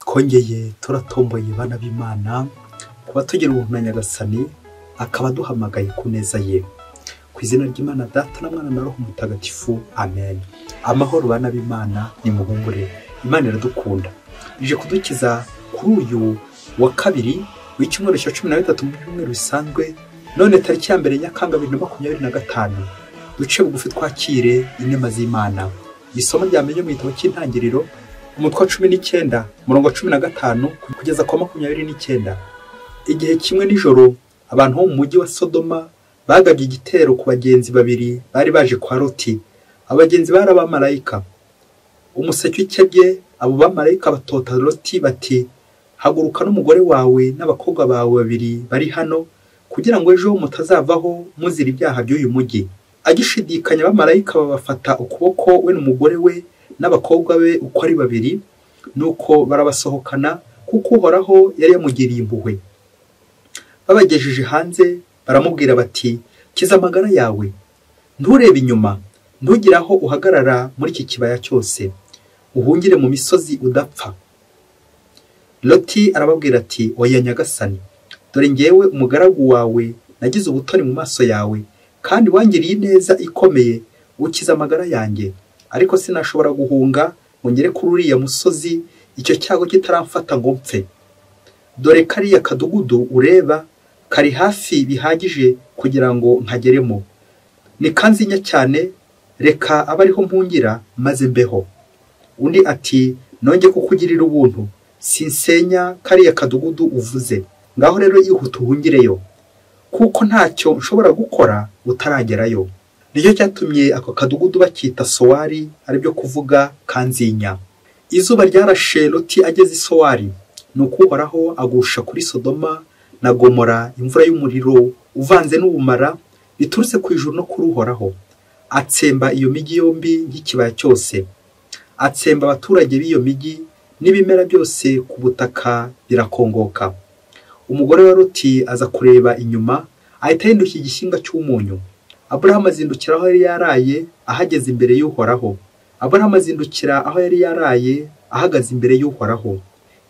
Twongeye turatomboye bana b'Imana kuba tugira ubuntu na Nyagasani akaba aduhamagaye ku neza ye. Ku izina ry'Imana Data na Mwana na Roho Mutagatifu, amen. Amahoro bana b'Imana, nimuhumure. Imana iradukunda. Ije kudukiza kuri uyu wa kabiri w'icyumweru cya 13 mu byumweru bisanzwe, none tariki ya 1 Nyakanga 2025. Duce bugufi twakire inema z'Imana. Isomo rya mbere mu gitabo cy'Intangiriro, umutwe wa 19, umurongo wa 15 kugeza kwa 29. Igihe kimwe nijoro abantu bo mu mujyi wa Sodoma bagabye igitero ku bagenzi babiri bari baje kwa Loti. Abagenzi bari abamarayika. Umuseke ukebye, abo bamarayika batota Loti bati: haguruka n'umugore wawe n'abakobwa bawe babiri bari hano, kugira ngo ejo mutazavaho muzira ibyaha by'uyu mujyi. Agishidikanya, abamarayika babafata ukuboko, we n'umugore we n'abakobwa be uko ari babiri, nuko barabasohokana, kuko Uhoraho yari yamugiriye impuhwe. Babagejeje hanze baramubwira bati: kiza amagara yawe, nturebe inyuma, ntugire aho uhagarara muri iki kibaya cyose, uhungire mu misozi udapfa. Loti arababwira ati: oya Nyagasani, dore ngewe umugaragu wawe nagize ubutoni mu maso yawe, kandi wangiriye ineza ikomeye, ukiza amagara yanjye, ariko sinashobora guhunga ngo ngere kuri uriya musozi icyo cyago kitaramfata ngo mpfe. Dore kariya kadugudu ureba kari hafi bihagije kugira ngo nkageremo, ni kanzinya cyane, reka abe ariho mpungira maze mbeho. Undi ati: nonge kukugirira ubuntu, sinsenya kariya kadugudu uvuze, ngaho rero yihuta uhungireyo, kuko ntacyo nshobora gukora utaragerayo. Nicyo cyatumye ako kadugudu bakita Sowari, aribyo kuvuga kanzinya. Izuba ryarashe Loti ageze i Sowari, nuko Uhoraho agusha kuri Sodoma na Gomora imvura y'umuriro uvanze n'ubumara biturutse ku ijuru no kuri Uhoraho, atsemba iyo migi yombi nk'ikibaya cyose, atsemba abaturage b'iyo migi n'ibimera byose ku butaka birakongoka. Umugore wa Loti aza kureba inyuma, ahita ahinduka igishyinga cy'umunyu. Aburahamu azindukira aho yari yaraye ahageze imbere y'Uhoraho. Aburahamu azindukira aho yari yaraye ahagaze imbere y'Uhoraho,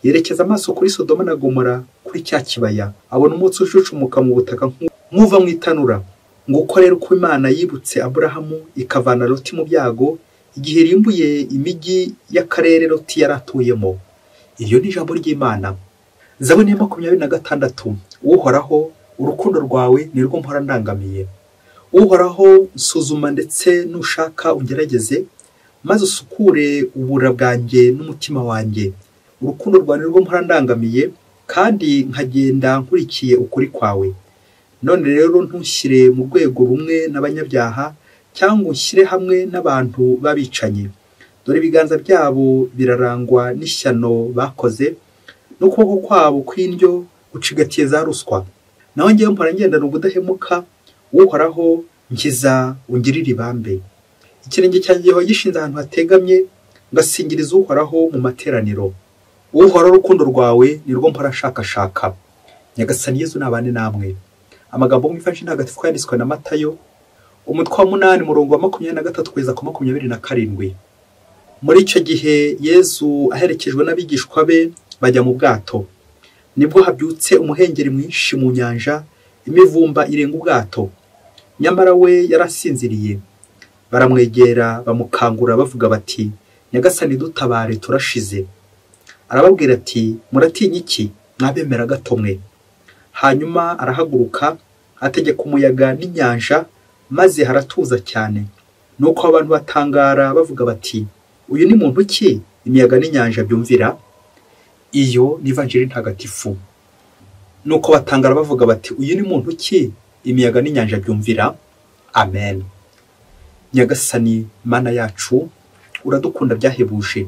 yerekeza amaso kuri Sodoma na Gomora, kuri cya kibaya, abona umutsi ucucumuka mu butaka nk'uva mu itanura. Nguko rero uko Imana yibutse Aburahamu ikavana Loti mu byago igihe irimbuye imijyi y'akarere Loti yari atuyemo. Iryo ni ijambo ry'Imana. Zaburi ya 26. Uhoraho, urukundo rwawe nirwo mpora ndangamiye. Uhoraho, nsuzuma ndetse nushaka ungerageze, maze usukure ubura bwanjye n'umutima wanjye. Urukundo rwawe nirwo mpora ndangamiye, kandi nkagenda nkurikiye ukuri kwawe. None rero ntushyire mu rwego rumwe n'abanyabyaha, cyangwa unshyire hamwe n'abantu babicanyi. Dore ibiganza byabo birarangwa n'ishyano bakoze, n'ukuboko kwabo kw'indyo gucigatiye za ruswa. Naho ngewe mpora ngendana ubudahemuka, Uhoraho nkiza ungirire ibambe. Ikirenge cyanjye gihora gishinze ahantu hategamye, ngasingiriza Uhoraho mu materaniro. Uhoraho, urukundo rwawe nirwo mpora nshakashaka. Nyagasani Yezu nabane namwe. Amagambo mu Ivanjiri Ntagatifu yanditswe na Matayo, umutwe wa 8, umurongo wa 23 kugeza ku 27. Muri icyo gihe Yezu aherekejwe n'abigishwa be bajya mu bwato. Nibwo habyutse umuhengeri mwinshi mu nyanja, imivumba irenga ubwato. Nyamara we yarasinziriye. Baramwegera bamukangura bavuga bati: Nyagasani dutabare, turashize. Arababwira ati: muratinya iki, mwabemera gato mwe? Hanyuma arahaguruka ategeka umuyaga n'inyanja, maze haratuza cyane. Nuko abantu batangara bavuga bati: uyu ni muntu ki imiyaga n'inyanja byumvira? Iyo ni Ivanjiri Ntagatifu. Nuko batangara bavuga bati: uyu ni muntu ki imiyaga n'inyanja byumvira? Amen. Nyagasani Mana yacu, uradukunda byahebuje.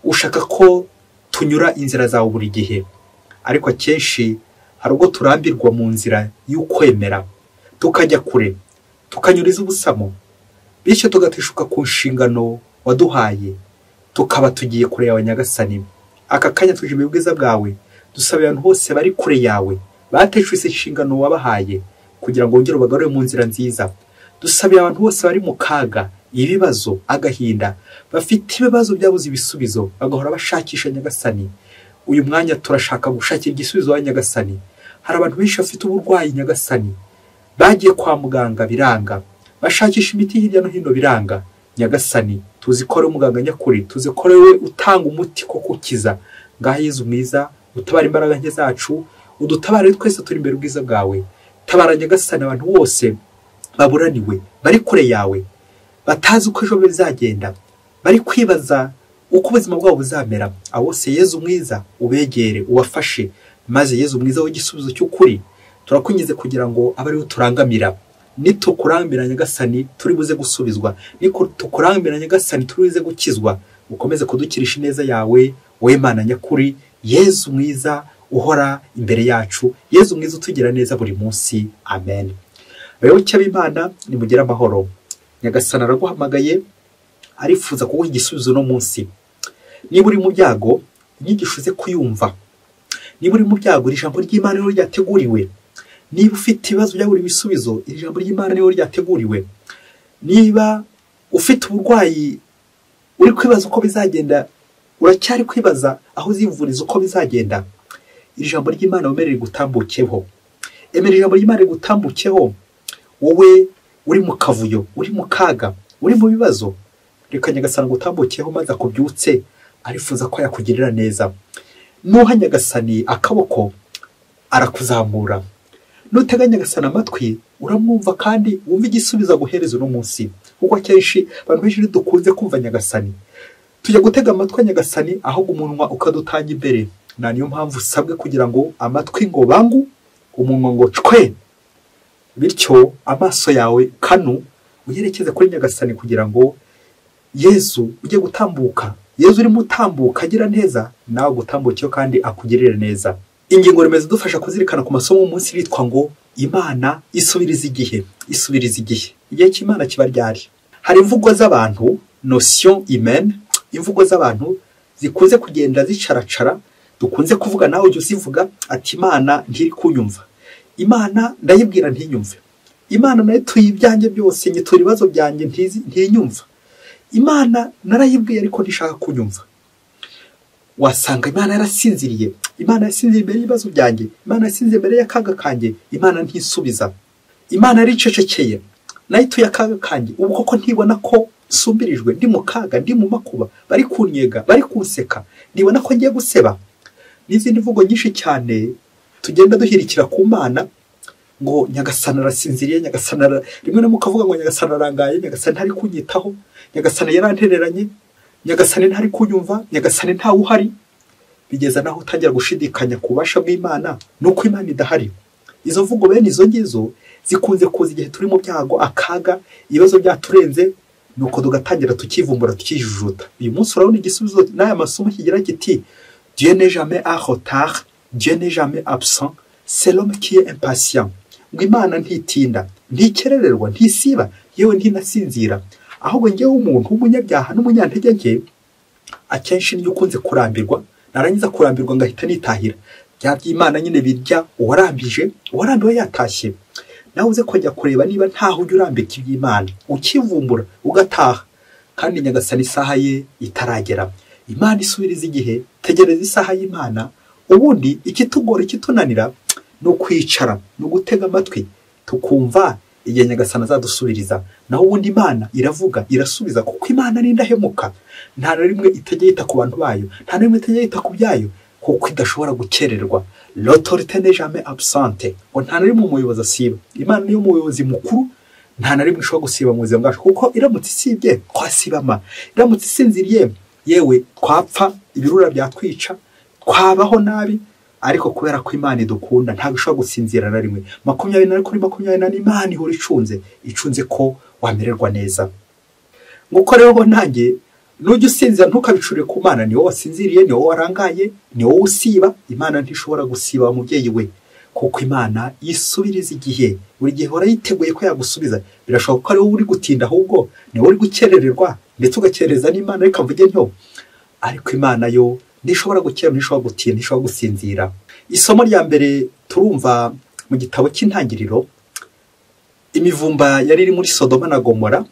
Ushaka ko tunyura inzira zawe buri gihe, ariko akenshi hari ubwo turambirwa mu nzira y'ukwemera, tukajya kure, tukanyuriza ubusamo, bityo tugateshuka ku nshingano waduhaye, tukaba tugiye kure yawe Nyagasani. Aka kanya tuje mu bwiza bwawe, dusaba abantu bose bari kure yawe bateshutse inshingano wabahaye, kugira ngo wongere ubagarure mu nzira nziza. Dusabiye abantu bose bari mu kaga, ibibazo, agahinda, bafite ibibazo byabuze ibisubizo, bagahora bashakisha Nyagasani. Uyu mwanya turashaka gushakira igisubizo wa Nyagasani. Hari abantu benshi bafite uburwayi Nyagasani, bagiye kwa muganga biranga, bashakisha imiti hirya no hino biranga. Nyagasani, tuzi ko ari umuganga nyakuri, tuzi ko ari we utanga umuti ko kukiza. Ngaho Yezu mwiza, utabara imbaraga nke zacu, udutabare twese turi imbere ubwiza bwawe. Tabara Nyagasani abantu bose baburaniwe, bari kure yawe, batazi uko ejo bizagenda, bari kwibaza uko ubuzima bwabo buzamera. Abo bose Yezu mwiza ubegere, ubafashe, maze Yezu mwiza w'igisubizo cy'ukuri turakunyize kugira ngo abe ariwe turangamira. Nitukurambira Nyagasani turi buze gusubizwa, nitukurambira Nyagasani turi buze gukizwa. Ukomeze kudukirisha ineza yawe, wowe Mana nyakuri, Yezu mwiza uhora imbere yacu, Yezu mwiza utugira neza buri munsi. Amen. Abayoboke b'Imana, nimugire amahoro. Nyagasani araguhamagaye, arifuza kuguha igisubizo uno munsi. Niba uri mu byago, inyigisho uze kuyumva. Niba uri mu byago, iri jambo ry'Imana niho ryateguriwe. Niba ufite ibibazo byabura ibisubizo, iri jambo ry'Imana niho ryateguriwe. Niba ufite uburwayi uri kwibaza uko bizagenda, uracyari kwibaza aho uzivuriza uko bizagenda, iri jambo ry'Imana wemerere gutambukeho. Emera ijambo ry'Imana rigutambukeho. Wowe uri mu kavuyo, uri mu kaga, uri mu bibazo, reka Nyagasani agutambukeho maze akubyutse, arifuza ko yakugirira neza. Nuha Nyagasani akaboko, arakuzamura. Nutega Nyagasani amatwi, uramwumva kandi wumva igisubizo aguhereza uno munsi. Kuko akenshi abantu benshi ntidukunze kumva Nyagasani, tujya gutega amatwi Nyagasani ahubwo umunwa ukadutanga imbere. Na niyo mpamvu usabwe kugira ngo amatwi ngo bangu, umunwa ngo cwe, bityo amaso yawe kanu uyerekeze kuri Nyagasani kugira ngo Yezu ujye gutambuka, Yezu urimo utambuka agira neza, nawe gutambukeho kandi akugirire neza. Ingingo remezo idufasha kuzirikana ku masomo y'umunsi bitwa ngo Imana isubiriza igihe. Isubiriza igihe. Igihe cy'Imana kiba ryari? Hari imvugo z'abantu, notion humaine, imvugo z'abantu zikunze kugenda zicaracara, dukunze kuvuga, nawe ujya uzivuga ati Imana ntiri kunyumva, Imana ndayibwira ntinyumve, Imana nayo tuye ibyanjye byose, nyitura ibibazo byanjye ntinyumva, Imana narayibwiye ariko ntishaka kunyumva. Wasanga Imana yarasinziriye, Imana yasinziriye imbere y'ibibazo byanjye, Imana yasinziriye imbere y'akaga kanjye, Imana ntisubiza, Imana yaricecekeye, nayo ituye akaga kanjye. Ubu koko ntibona ko nsumbirijwe, ndi mu kaga, ndi mu makuba, bari kunyega, bari kunseka, ntibona ko ngiye guseba. N'izindi mvugo nyinshi cyane tugenda duhirikira ku Mana ngo Nyagasani arasinziriye, Nyagasani rimwe na mukavuga ngo Nyagasani arangaye, Nyagasani ntari kunyitaho, Nyagasani yarantereranye, Nyagasani ntari kunyumva, Nyagasani ntawe uhari. Bigeza naho utangira gushidikanya ku bubasha bw'Imana nuko Imana idahari. Izo mvugo bene izo ngizo zikunze kuza igihe turi mu byago, akaga, ibibazo byaturenze, nuko tugatangira tukivumbura, tukijujuta. Uyu munsi urabona igisubizo n'aya masomo kigira kiti Dieu n'est jamais en retard, Dieu n'est jamais absent, c'est l'homme qui est impatient. Ngo Imana ntitinda, ntikerererwa, ntisiba, yewe ntinasinzira. Ahubwo ngewe umuntu w'umunyabyaha n'umunyantege nke, akenshi niyo ukunze kurambirwa, narangiza kurambirwa ngahita nitahira. Bya by'Imana nyine birya uwarambije, uwarambiwe yatashye. Nawe uze kujya kureba niba ntaho ujya urambika iby'Imana, ukivumbura ugataha, kandi Nyagasani isaha ye itaragera. Imana isubiriza igihe, tegereza isaha y'Imana. Ubundi ikitugora, ikitunanira ni ukwicara, ni ugutega amatwi tukumva igihe Nyagasani azadusubiriza. Naho ubundi Imana iravuga, irasubiza, kuko Imana ni indahemuka. Nta na rimwe itajya yita ku bantu bayo, nta na rimwe itajya yita ku byayo, kuko idashobora gukererwa. L'autorité n'est jamais absente. Ngo nta na rimwe umuyobozi asiba. Imana niyo muyobozi mukuru, nta na rimwe ishobora gusiba mu buzima bwacu, kuko iramutse isibye twasibama, iramutse isinziriye yewe twapfa, ibirura byatwica, twabaho nabi. Ariko kubera ko Imana idukunda ntabwo ishobora gusinzira na rimwe. 24 kuri 24 Imana ihora icunze, icunze ko wamererwa neza. Nguko rero nanjye nujya usinzira ntukabicure ku Mana, ni wowe wasinziriye, ni wowe warangaye, ni wowe usiba. Imana ntishobora gusiba mubyeyi we, kuko Imana yisubiriza igihe. Buri gihe ihora yiteguye ko yagusubiza. Birashoboka ko ari wowe uri gutinda, ahubwo ni wowe uri gukerererwa, ndetse ugakerereza n'Imana, reka mvuge ntyo. Ariko Imana yo ntishobora gukera, ntishobora gutinda, ntishobora gusinzira. Isomo rya mbere turumva mu gitabo cy'Intangiriro, imivumba yari iri muri Sodoma na Gomora.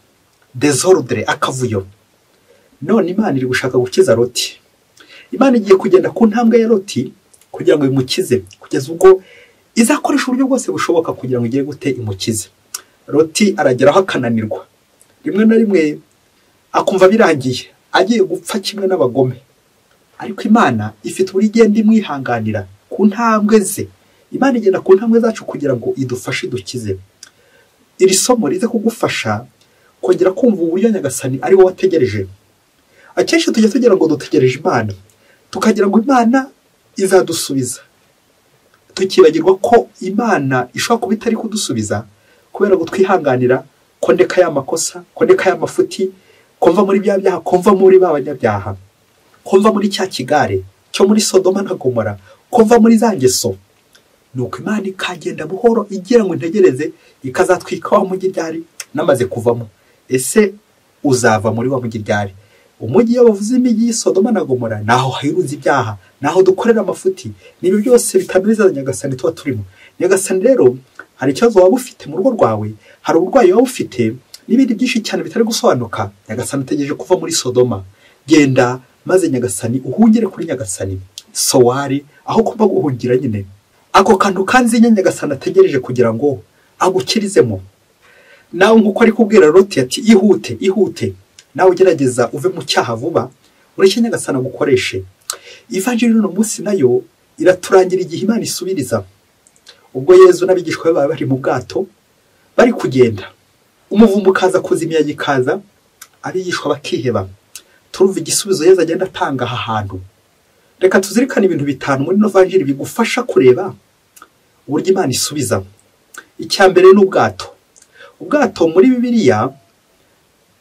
Désordre, akavuyo. None Imana iri gushaka gukiza Loti. Imana igiye kugenda ku ntambwe ya Loti kugira ngo imukize, kugeza ubwo izakoresha uburyo bwose bushoboka kugira ngo igere gute imukize. Loti arageraho akananirwa, rimwe na rimwe akumva birangiye, agiye gupfa kimwe n'abagome. Ariko Imana ifite uburyo igenda imwihanganira ku ntambwe ze. Imana igenda ku ntambwe zacu kugira ngo idufashe, idukize. Iri somo rize kugufasha kongera kumva uburyo Nyagasani ari wowe wategereje. Akenshi tujya tugira ngo dutegereje Imana, tukagira ngo Imana izadusubiza, tukibagirwa ko Imana ishobora kuba itari kudusubiza kubera kutwihanganira, ko ndeka ya makosa, ko ndeka ya mafuti, ko mva muri bya byaha, ko mva muri ba banyabyaha, ko mva muri cya kigare cyo muri Sodoma na Gomora, ko mva muri za ngeso. Nuko Imana ikagenda buhoro igira ngo integereze, ikazatwika wa mujyi ryari namaze kuvamo. Ese uzava muri wa mujyi ryari? Umujyi iyo bavuze imijyi Sodoma na Gomora, naho hirunze ibyaha, naho dukorera amafuti, n'ibyo byose bitameze Nyagasani tuba turimo. Nyagasani rero, hari ikibazo waba ufite mu rugo rwawe, hari uburwayi waba ufite, n'ibindi byinshi cyane bitari gusobanuka. Nyagasani utegereje kuva muri Sodoma. Genda maze Nyagasani uhungire kuri Nyagasani Sowari, aho kuba guhungira nyine. Ako kantu kanzinya Nyagasani ategereje kugira ngo agukirizemo. Nawe nkuko ari kubwira Loti ati ihute, ihute, nawe ugerageza uve mu cyaha vuba, ureke Nyagasani agukoreshe. Ivanjiri y'uno munsi nayo iraturangira igihe Imana isubiriza. Ubwo Yezu n'abigishwa be bari bari mu bwato bari kugenda, umuvumba ukaza kuzimya ikaza, abigishwa bakiheba. Turumva igisubizo Yezu agenda atanga aha hantu. Reka tuzirikane ibintu bitanu muri ino vanjiri bigufasha kureba uburyo Imana isubiza. Icya mbere ni ubwato. Ubwato muri Bibiliya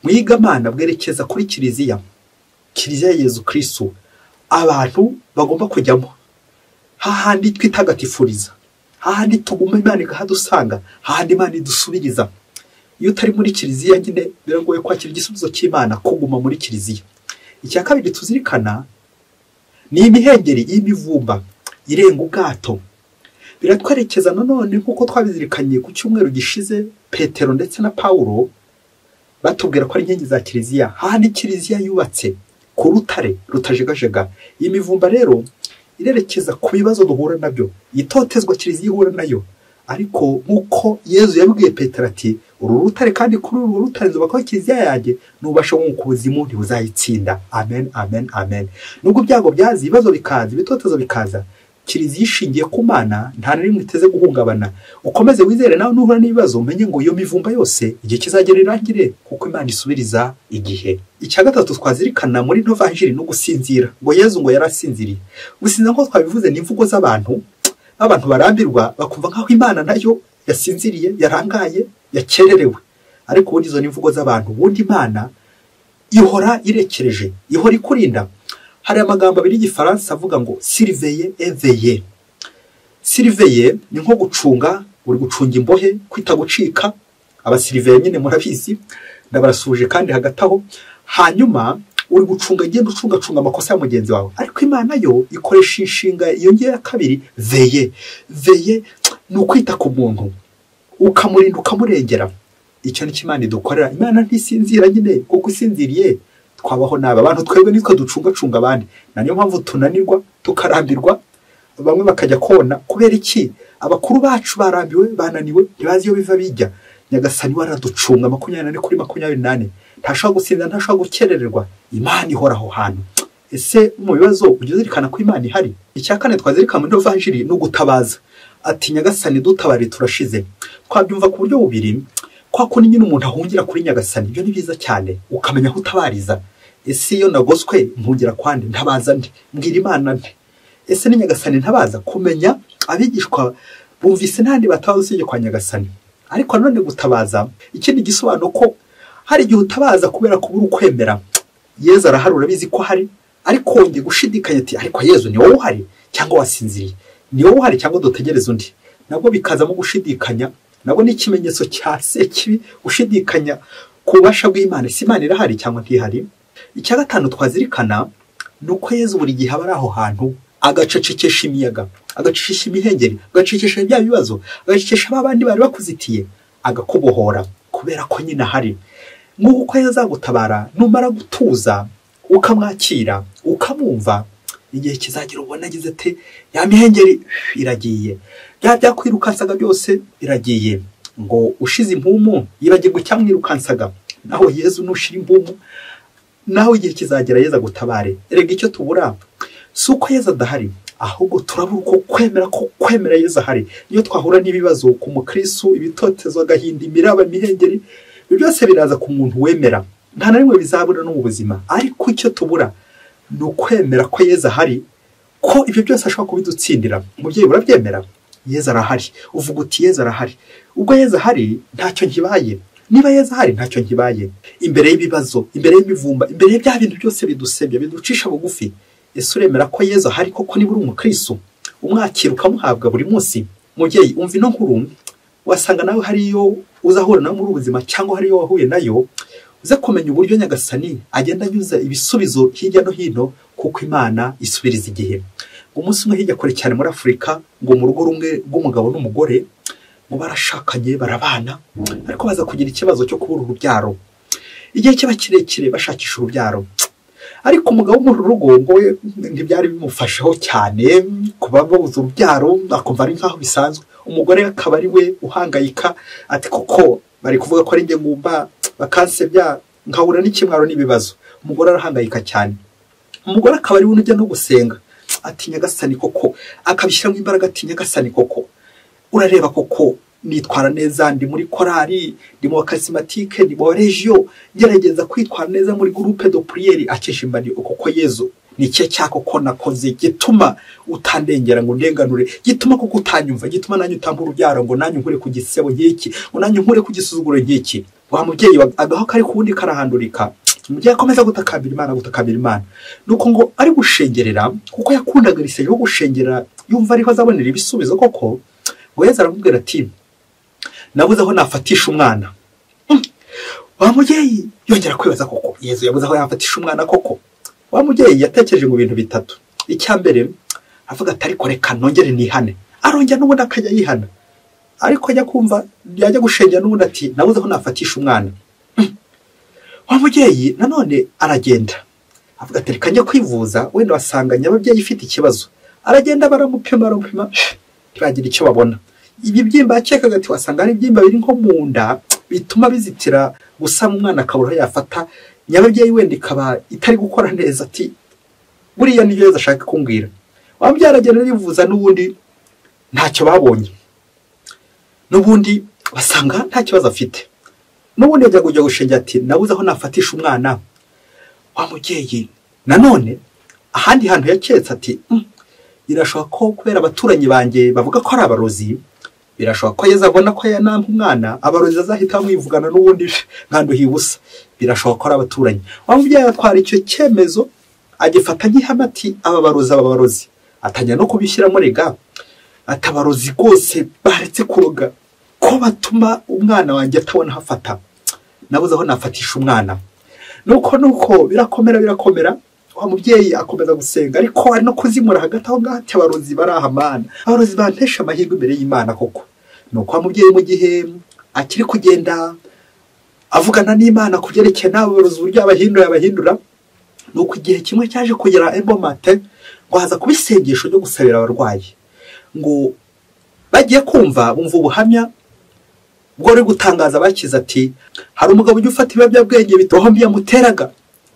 mu iyigamana bwerekeza kuri Kiliziya, Kiliziya ya Yezu Kristu, abantu bagomba kujyamo, hahandi twitagatifuriza, hahandi tuguma Imana ikahadusanga, hahandi Imana idusubiriza. Iyo utari muri Kiliziya nyine biragoye kwakira igisubizo cy'Imana, kuguma muri Kiliziya. Icya kabiri tuzirikana ni imihengeri y'imivumba irenga ubwato. Biratwerekeza nanone nk'uko twabizirikanye ku cyumweru gishize, Petero ndetse na Paulo batubwira ko ari inkingi za Kiliziya, hahandi Kiliziya yubatse ku rutare rutajegajega. Iyi mivumba rero irerekeza ku bibazo duhura nabyo, itotezwa Kiliziya ihura nayo. Ariko nk'uko Yezu yabwiye Petero ati uru rutare kandi kuri uru rutare nzubakaho Kiliziya yanjye, nubasha nko kuzimu ntibuzayitsinda. Amen, amen, amen. Nubwo ibyago byaza, ibibazo bikaza, ibitotezo bikaza, Kiliziya ishingiye ku Mana nta na rimwe iteze guhungabana. Ukomeze wizere nawe nuhura n'ibibazo, umenye ngo iyo mivumba yose igihe kizagera irangire, kuko Imana isubiriza igihe. Icya gatatu twazirikana muri ino vanjiri no gusinzira. Ngo Yezu ngo yarasinziriye. Gusinzira nk'uko twabivuze ni imvugo z'abantu, abantu barambirwa bakumva nk'aho Imana nayo yasinziriye, yarangaye, yakererewe. Ariko ubundi izo ni imvugo z'abantu. Ubundi Imana ihora irekereje, ihora ikurinda. Hari amagambo abiri y'Igifaransa avuga ngo surveiller et veiller. Surveiller ni nko gucunga, uri gucunga imbohe kwita gucika, abasiriveye nyine murabizi, ndabarasuje kandi hagati aho. Hanyuma uri gucunga, igenda ucungacunga amakosa ya mugenzi wawe. Ariko Imana yo ikoresha inshinga iyo ngiyo ya kabiri, veiller. Veiller ni ukwita ku muntu, ukamurinda, ukamurengera. Icyo ni cyo Imana idukorera. Imana ntisinzira nyine, kuko isinziriye twabaho nabi. Abantu twebwe nitwe ducungacunga abandi, na niyo mpamvu tunanirwa, tukarambirwa, bamwe bakajya kona. Kubera iki? Abakuru bacu barambiwe, bananiwe, ntibazi iyo biva bijya. Nyagasani waraducunga 24 kuri 24, ntashobora gusinzira, ntashobora gukerererwa. Imana ihora aho hantu. Ese mu bibazo ujya uzirikana ko Imana ihari? Icya kane twazirikana muri vanjiri ni ugutabaza. Ati Nyagasani dutabare turashize. Twabyumva ku buryo bubiri. Kwa kundi nyine umuntu ahungira kuri Nyagasani, ibyo ni byiza cyane, ukamenya aho utabariza. Ese iyo nagoswe mpungira kwande, ntabaza nde, mbwira Imana nte? Ese ni Nyagasani ntabaza? Kumenya abigishwa bumvise ntandi batabaza usibye kwa Nyagasani. Ariko nanone gutabaza ikindi gisobanuro ko hari igihe utabaza kubera kubura ukwemera. Yezu arahari, urabizi ko hari, ariko wongeye gushidikanya ati ariko Yezu ni wowe uhari cyangwa wasinziriye, ni wowe uhari cyangwa dutegereze undi? Nabwo bikazamo gushidikanya. Nabwo ni ikimenyetso cya sekibi, gushidikanya ku bubasha bw'Imana. Ese Imana irahari cyangwa ntihari? Icya gatanu twazirikana ni uko Yezu buri gihe aba ari aho hantu, agacecekesha imiyaga, agacecekesha imihengeri, agacecekesha bya bibazo, agacecekesha ba bandi bari bakuzitiye, agakubohora kubera ko nyine ahari. Nguko uko yazagutabara numara gutuza ukamwakira ukamwumva. Igihe kizagira ubona agize ate, ya mihengeri iragiye, bya byakwirukansaga byose biragiye. Ngo ushize impumu yibagirwa icyamwirukansaga, naho Yezu nushira impumu naho igihe kizagera Yezu agutabare. Erega icyo tubura si uko Yezu adahari, ahubwo turabura uko kwemera ko kwemera Yezu ahari. Iyo twahura n'ibibazo ku mukristo, ibitotezo, agahinda, imiraba, imihengeri, ibyo byose biraza ku muntu wemera, nta na rimwe bizabura no mu buzima. Ariko icyo tubura ni ukwemera ko Yezu ahari, ko ibyo byose ashobora kubidutsindira. Umubyeyi urabyemera, Yezu arahari, uvuga uti Yezu arahari. Ubwo Yezu ahari ntacyo nkibaye, niba Yezu ahari ntacyo nkibaye. Imbere y'ibibazo, imbere y'imivumba, imbere y'ibya bintu byose bidusebya biducisha bugufi, ese uremera ko Yezu ahari koko? Niba uri umukristo umwakira ukamuhabwa buri munsi. Mubyeyi umva ino nkuru, wasanga nawe hariyo uzahura nayo muri ubuzima, cyangwa hariyo wahuye nayo, uze kumenya uburyo Nyagasani agenda anyuza ibisubizo hirya no hino, kuko Imana isubiriza igihe. Umunsi umwe hirya kure cyane muri Afurika, ngo mu rugo rumwe rw'umugabo n'umugore, ngo barashakanye barabana, ariko baza kugira ikibazo cyo kubura urubyaro. Igihe kiba kirekire bashakisha urubyaro, ariko umugabo muri rugo ngo we ntibyari bimufasheho cyane kuba babuze urubyaro, akumva ari nkaho bisanzwe. Umugore akaba ari we uhangayika ati koko bari kuvuga ko ari njye ngumba bakansebya nkahura n'ikimwaro n'ibibazo. Umugore arahangayika cyane. Umugore akaba ari we ujya no gusenga ati Nyagasani koko, akabishyiramo imbaraga ati Nyagasani koko, urareba koko nitwara neza, ndi muri korali, ndi mu bakasimatike, ndi mu regio, ngerageza kwitwara neza muri groupe de prière, akesha imbani koko Yezu ni cye cyako ko nakoze gituma utandengera ngo ndenganure, gituma koko utanyumva, gituma nanyu utampa urubyaro ngo nanyu nkure ku gisebo nk'iki, ngo nanyu nkure ku gisuzuguro nk'iki. Wa mubyeyi agaho kari kuwundi karahandurika. Umubyeyi akomeza gutakambira Imana, gutakambira Imana. Nuko ngo ari gushengerera, kuko yakundaga risenge yo gushengerera, yumva ariho azabonera ibisubizo koko. Ngo Yezu aramubwira ati nabuze aho nafatisha umwana. Wa mubyeyi yongera kwibaza koko Yezu yabuze aho yafatisha umwana koko. Wa mubyeyi yatekereje mu bintu bitatu. Icya mbere avuga ati ariko reka nongere nihane. Arongera n'ubundi akajya yihana, ariko ajya kumva yajya gushengera n'ubundi ati nabuze aho nafatisha umwana. Wa mubyeyi nanone aragenda avuga ati reka njye kwivuza, wenda wasanga nyababyeyi ifite ikibazo. Aragenda baramupima baramupima, ntibagira icyo babona. Ibibyimba yakekaga ati wasanga ari ibyimba biri nko mu nda bituma bizitira gusama umwana akabura aho yafata, nyababyeyi wenda ikaba itari gukora neza, ati buriya nibyo Yezu ashaka kumbwira. Wa mubyeyi aragenda arivuza n'ubundi ntacyo babonye, n'ubundi basanga nta kibazo afite. N'ubundi yajya kujya gushengera ati nabuze aho nafatisha umwana. Wa mubyeyi nanone ahandi hantu yaketse ati birashoboka ko kubera abaturanyi banjye bavuga ko ari abarozi, birashoboka ko Yezu abona ko yanampa umwana abarozi azahita bamwivugana n'ubundi nkanduhiye ubusa, birashoboka ko ari abaturanyi. Wa mubyeyi atwara icyo cyemezo agifata nk'ihame ati aba barozi aba barozi, atangira no kubishyiramo rega ati abarozi rwose baretse kuroga ko batuma umwana wanjye atabona aho afata, nabuze aho nafatisha umwana. Nuko birakomera birakomera. Wa mubyeyi akomeza gusenga, ariko ari no kuzimura hagati aho ngaho ati abarozi barahamana, abarozi bantesha amahirwe imbere y'Imana koko. Nuko wa mubyeyi mu gihe akiri kugenda avugana n'Imana ku byerekeye n'abarozi uburyo abahindura abahindura, nuko igihe kimwe cyaje kugera embomate ngo haza kuba isengesho ryo gusabira abarwayi. Ngo bagiye kumva bumva ubuhamya bwo ari gutangaza bakiza ati hari umugabo ujya ufata ibiyobyabwenge bitoho yamuteraga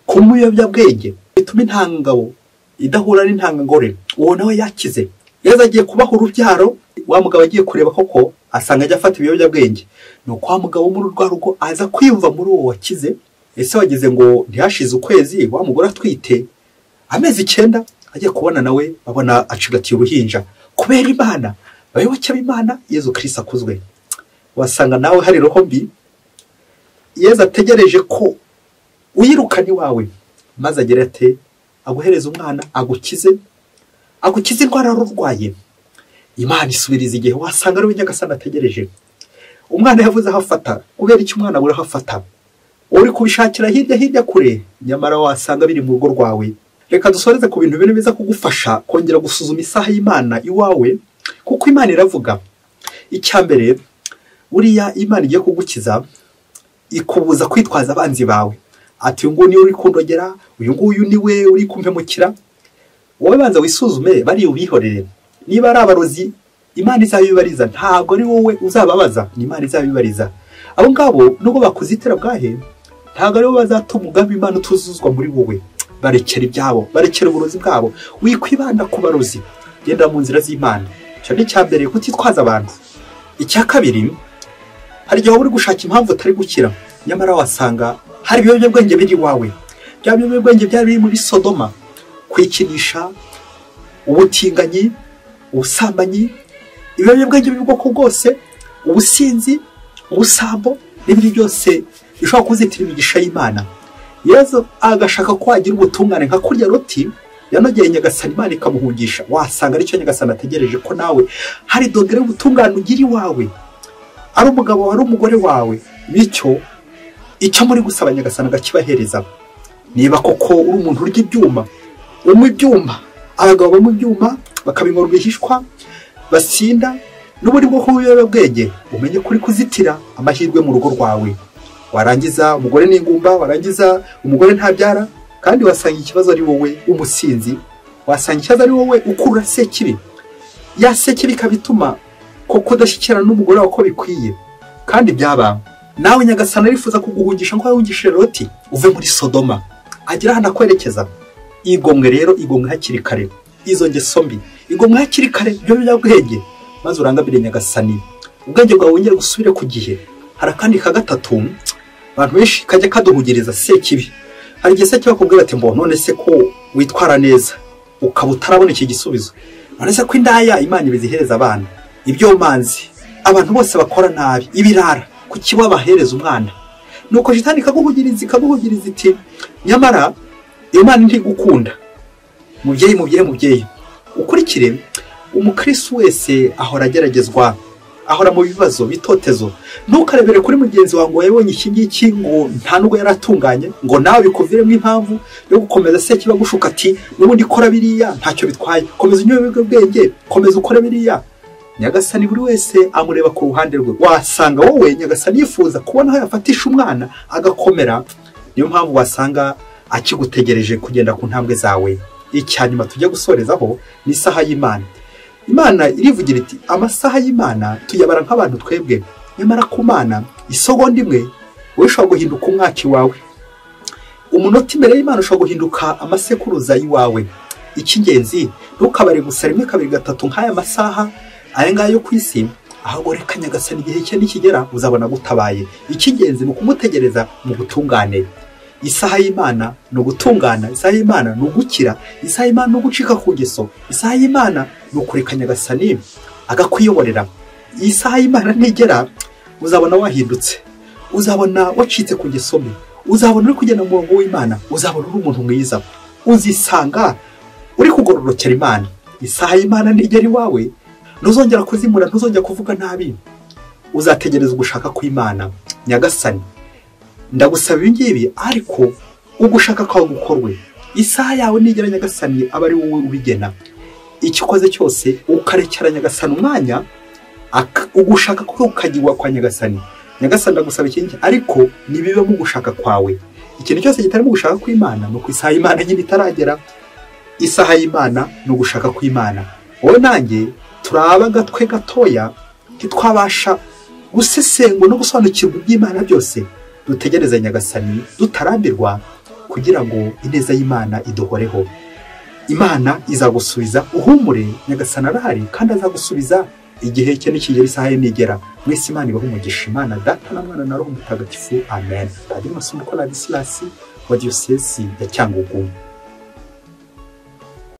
kunywa ibiyobyabwenge bituma intangangabo idahura n'intangangore, uwo nawe yakize. Yezu agiye kubaha urubyaro, wa mugabo agiye kureba koko asanga ajya afata ibiyobyabwenge. Nuko wa mugabo muri rwa rugo aza kwiyumva muri uwo wakize. Ese wagize ngo ntihashize ukwezi wa mugore atwite amezi 9, agiye kubona nawe babona acigatiye uruhinja. Kubera Imana, abayoboke b'Imana, Yezu Kristo akuzwe. Wasanga nawe hari roho mbi Yezu ategereje ko uyirukana iwawe, maze agere ate aguhereza umwana agukize, agukize indwara urwaye. Imana isubiriza igihe, wasanga ari Nyagasani ategereje. Umwana yavuze aho afata, kubera icyo umwana abura aho afata, uri kubishakira hirya hirya kure, nyamara wasanga biri mu rugo rwawe. Reka dusoreze ku bintu bine biza kugufasha kongera gusuzuma isaha y'Imana iwawe, kuko Imana iravuga. Icya mbere, buriya Imana igiye kugukiza Ikubuza kwitwaza abanzi bawe, ati uyu nguyu niwe uri kundogera, uyu nguyu niwe uri kumpemukira. Wowe banza wisuzume, bari ubihorere. Niba ari abarozi, Imana izabibariza, ntabwo ari wowe uzababaza, ni Imana izabibariza. Abo ngabo nubwo bakuzitira bwahe, ntabwo aribo bazatuma umugambi Imana utuzuzwa muri wowe. Barekera ibyabo, barekera uburozi bwabo. Wikwibanda ku barozi, genda mu nzira z'Imana. Icyo ni icya mbere, kutitwaza abantu. Icya kabiri, hari igihe waba uri gushaka impamvu utari gukira, nyamara wasanga hari ibiyobyabwenge biri iwawe. Bya biyobyabwenge byari biri muri Sodoma: kwikinisha, ubutinganyi, ubusambanyi, ibiyobyabwenge by'ubwoko bwose, ubusinzi, ubusambo n'ibindi byose bishobora kuzitira imigisha y'Imana. Yezu agashaka ko wagira ubutungane nka kurya Loti yanogeye Nyagasani, Imana ikamuhungisha. Wasanga aricyo Nyagasani ategereje, ko nawe hari dogere y'ubutungane ugira iwawe, ari umugabo ari umugore wawe, bityo icyo muri gusaba Nyagasani agakibahereza. Niba koko uri umuntu urya ibyuma, unywa ibyuma, abagabo banywa ibyuma bakabinywa rwihishwa, basinda n'ubundi bwoko bw'ibiyobyabwenge, umenye kuri kuzitira amahirwe mu rugo rwawe. Warangiza umugore n'ingumba, warangiza umugore ntabyara, kandi wasanga ikibazo ari wowe umusinzi, wasanga ikibazo ari wowe ukurura sekibi. Ya sekibi ikabituma koko udashyikirana n'umugore wawe uko bikwiye. Kandi byaba nawe Nyagasani arifuza kuguhungisha nko yahungishije Loti, uve muri Sodoma, agira ahantu akwerekeza. Igomwe rero, igomwe hakiri kare izo ngeso mbi, igomwe hakiri kare ibyo biyobyabwenge, maze urangamire Nyagasani, ubwenge bwawe wongere gusubire ku gihe. Hari akandi ka gatatu abantu benshi kajya kaduhugiriza sekibi. Hari igihe sekibi akubwira ati mbo none se ko witwara neza ukaba utarabona iki gisubizo, none se ko indaya Imana ibizihereza abana, ibyomanzi, abantu bose bakora nabi, ibirara, kuki babahereza umwana? Nuko shitani ikaguhugiriza, ikaguhugiriza iti nyamara Imana ntigukunda. Mubyeyi, mubyeyi, mubyeyi, ukurikire. Umukristo wese ahora ageragezwa, ahora mu bibazo, bitotezo. Ntukarebere kuri mugenzi wawe ngo yabonye iki ngiki, ngo nta nubwo yaratunganye, ngo nawe bikuviremo impamvu yo gukomeza sekibi agushuka ati n'ubundi kora biriya ntacyo bitwaye, komeza unywe ibiyobyabwenge, komeza ukore biriya. Nyagasani buri wese amureba ku ruhande rwe. Wasanga wowe Nyagasani yifuza kubona aho yafatisha umwana agakomera, niyo mpamvu wasanga akigutegereje kugenda ku ntambwe zawe. Icya nyuma tujya gusorezaho ni isaha y'Imana. Imana irivugira iti amasaha y'Imana tuyabara nk'abantu twebwe, nyamara ku Mana isegonda imwe wowe ushobora guhinduka umwaka iwawe, umunota imbere y'Imana ushobora guhinduka amasekuruza y'iwawe. Icy'ingenzi ntukabare gusa rimwe, kabiri, gatatu nk'aya masaha aya ngaya yo ku isi, ahubwo reka Nyagasani igihe cye nikigera uzabona gutabaye. Icy'ingenzi ni ukumutegereza mu butungane. Isaha y'Imana ni ugutungana, isaha y'Imana ni ugukira, isaha y'Imana ni ugucika ku ngeso, isaha y'Imana ni ukureka Nyagasani agakwiyoborera. Isaha y'Imana nigera uzabona wahindutse, uzabona wacitse ku ngeso mbi, uzabona uri kugenda mu murongo w'Imana, uzabona uri umuntu mwiza, uzisanga uri kugororokera Imana. Isaha y'Imana nigera iwawe, ntuzongera kuzimura, ntuzongera kuvuga nabi, uzategereza ugushaka kw'Imana. Nyagasani, ndagusaba ibi ngibi, ariko ugushaka kwawe gukorwe. Isaha yawe nigera Nyagasani aba ari wowe ubigena. Icyo ukoze cyose ukarekera Nyagasani umwanya, ugushaka kwawe ukagirwa kwa Nyagasani. Nyagasani ndagusaba iki ngiki, ariko nibibe mu gushaka kwawe. Ikintu cyose kitari mu gushaka kw'Imana ni uko isaha y'Imana nyine itaragera. Isaha y'Imana ni ugushaka kw'Imana. Wowe nanjye turaba agatwe gatoya, ntitwabasha gusesengura no gusobanukirwa iby'Imana byose. Dutegereze Nyagasani dutarambirwa, kugira ngo ineza y'Imana iduhoreho. Imana izagusubiza, uhumure, Nyagasani arahari kandi azagusubiza igihe cye nikigera, isaha ye nigera. Mwese Imana ibahe umugisha. Imana Data na Mwana na Roho Mutagatifu, amen. Padiri Masumbuko Ladislas wa Diyosezi ya Cyangugu.